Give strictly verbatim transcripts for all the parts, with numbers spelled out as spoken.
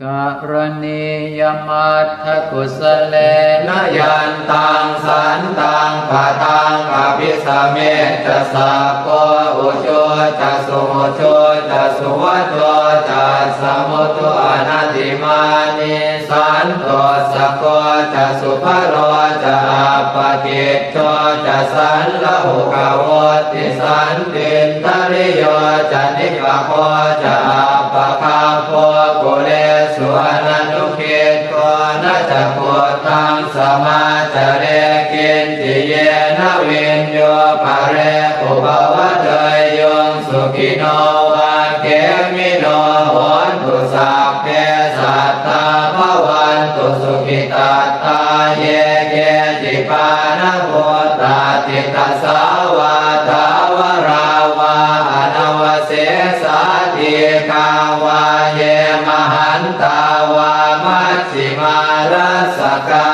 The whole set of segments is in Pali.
Karaṇīyamatthakusalena yantaṃ santaṃ padaṃ abhisamecca, sakko ujū ca suhujū ca suvaco cassa mudu anatimānī, santussako ca subharo ca appakicco ca sallahukavutti, santindriyo ca nipako ca appagabbho kulesu ananugiddho. Na ca khuddaṃ samācare kiñci yena viññū pare upavadeyyuṃ. Sukhino vā khemino hontu, sabbe sattā bhavantu sukhitattā. Ye keci pāṇabhūtatthi, tasā vā thāvarā vā anavasesā, dīghā vā ye mahantā vā, majjhimā rassakā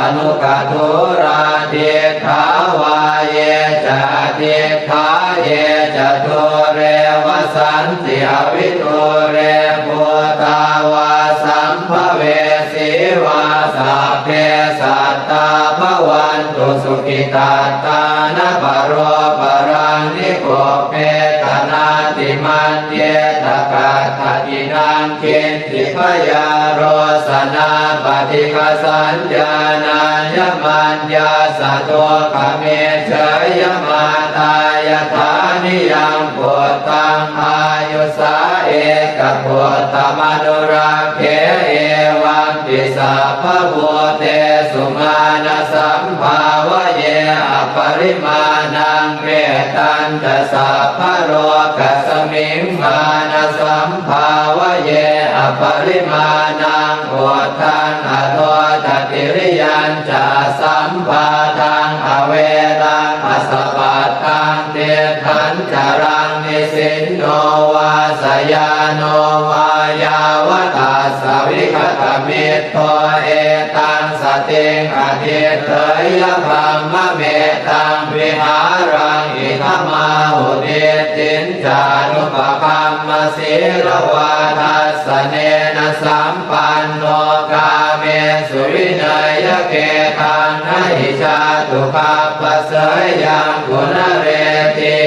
aṇukathūlā. Diṭṭhā vā ye ca adiṭṭhā, ye ca dūre vasanti avidūre, bhūtā vā sambhavesī vā, sabbe sattā bhavantu sukhitattā. Na paro paraṃ nikubbetha, nātimaññetha katthaci naṃ kiñ ci, byārosanā paṭighasaññā, nāññamaññassa dukkhamiccheyya. Mātā yathā niyaṃ puttaṃ, āyusā ekaputtamanurakkhe, evampi sabbabhūtesu, mānasambhāvaye aparimāṇaṃ. Mettañca sabbalokasmiṃ, mānasambhāvaye aparimāṇaṃ, uddhaṃ adho ca tiriyañca, asambādhaṃ averaṃ asapattaṃ. Tiṭṭhaṃ caraṃ nisinno vā, sayāno vā yāvatassa vigatamiddho, etaṃ satiṃ adhiṭṭheyya, brahmametaṃ vihāraṃ idhamāhu. Diṭṭhiñca anupagamma sīlavā, dassanena sampanno, kāmesu vineyya gedhaṃ, na hi jātu gabbhaseyyaṃ punaretīti.